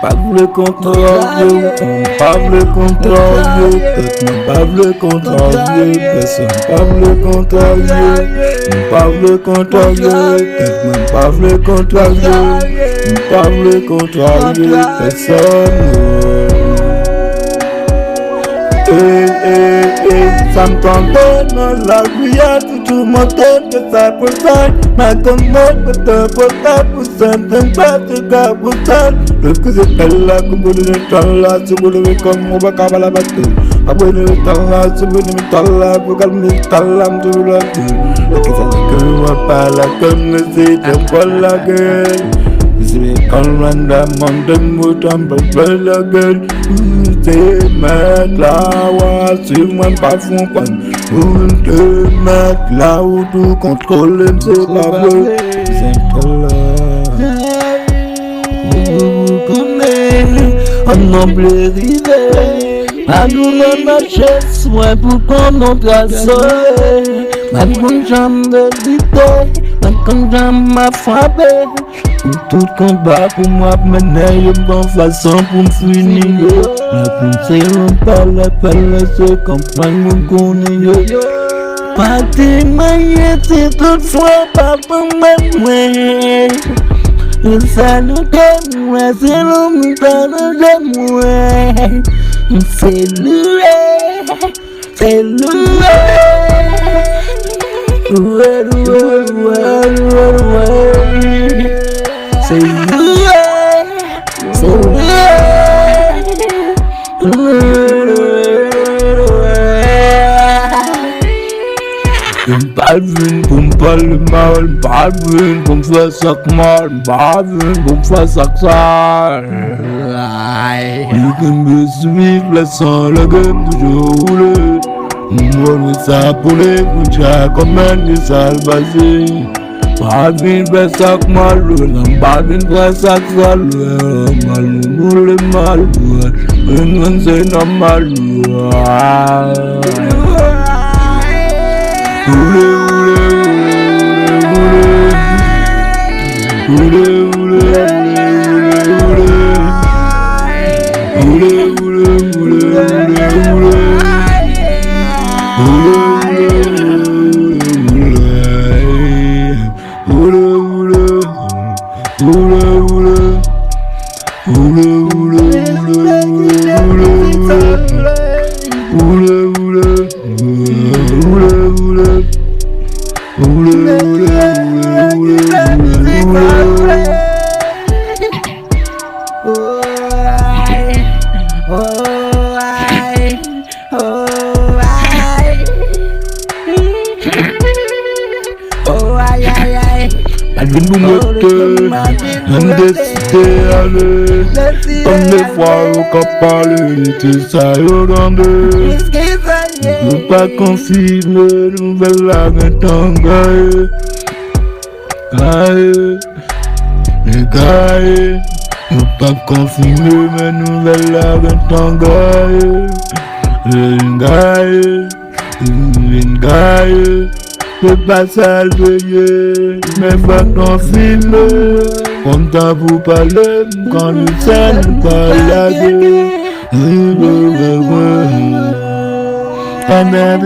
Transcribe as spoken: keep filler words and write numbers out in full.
Pa vle kontrarye, m pa vle kontrarye, tèt mwen pa vle kontrarye, pèsonn pa vle kontrarye, m pa vle kontrarye, tèt mwen pa vle kontrarye, m pa vle kontrarye pèsonn. Ey, ey, ey, sa m tande nan lari a toujou monte, ke sa pou sa, m a konn mwen pote pote pou sèten pati ka pou sèl. Lòt koze pèl la, kou boule nan tan la, sou boule kòm ou pa ka pale avèk tou. Apre nou tan la, sou boule nan tan la, pou kalme tan la, m toujou la tou. Lè ke sa di ke w ap pale kòm nou se te pral lage. Se kan manda mande mouton pou pral lage. Se mèt la, w a swiv mwen pa fon kòn. Ou te mèt la, ou tou kontwole m, se pa vre. Se pa vre. Ou konnen, an non ble rive. Pa doulè mache swen pou konnen trase. Pa konn janm dezite, pa konn janm ap frape. Pou tout konba pou m ap mennen yo, bon fason pou m fini yo. Mwen pou m se yon pale, pale se kanpay mwen konnen yo. Pa te manyen si tout fwa pa pou mwen mwen. Yo sa nou te mwen, se nou m pa nan je mwen. Se louwe. Se louwe. Louwe, louwe, louwe, louwe, louwe. Se louwe. Se louwe. Louwe, louwe, louwe, louwe. M pa vin pou m pale mal, m pa vin pou m fè sa k mal, m pa vin pou m fè sa k sal. Ay. Li kenbe sou mi flè san lage m toujou woule. M wè sa pou li pou tcha kòmèn de sal pase. Pa vin fè sa k mal, non, pa vin fè sa k sal, mal, boule mal, mwen, mwen se nòmal. Woule, woule, woule, woule. Woule, woule, woule, woule, woule. Woule, woule, woule, woule, woule. Woule, woule, woule, woule, woule. Woule, woule. Woule, woule. Woule, woule, woule, woule, woule. Woule, woule. Woule, woule. Woule, woule, woule, woule, woule. Oh, ay. Oh, ay. Oh, ay. Oh, ay, ay, ay. Pa t vin pou mwen te, m deside ale. Konbyen fwa yo ka pale, se sa yo tande. Yo pa konfime nouvèl la gentan gaye. Gaye, li gaye. Yo p ap konfime, men nouvèl la gentan gaye. Li gaye, li gaye. Se pa sa l te ye, men fòk konfime. Kontan pou pale, m konn sèl pa lage. Pandan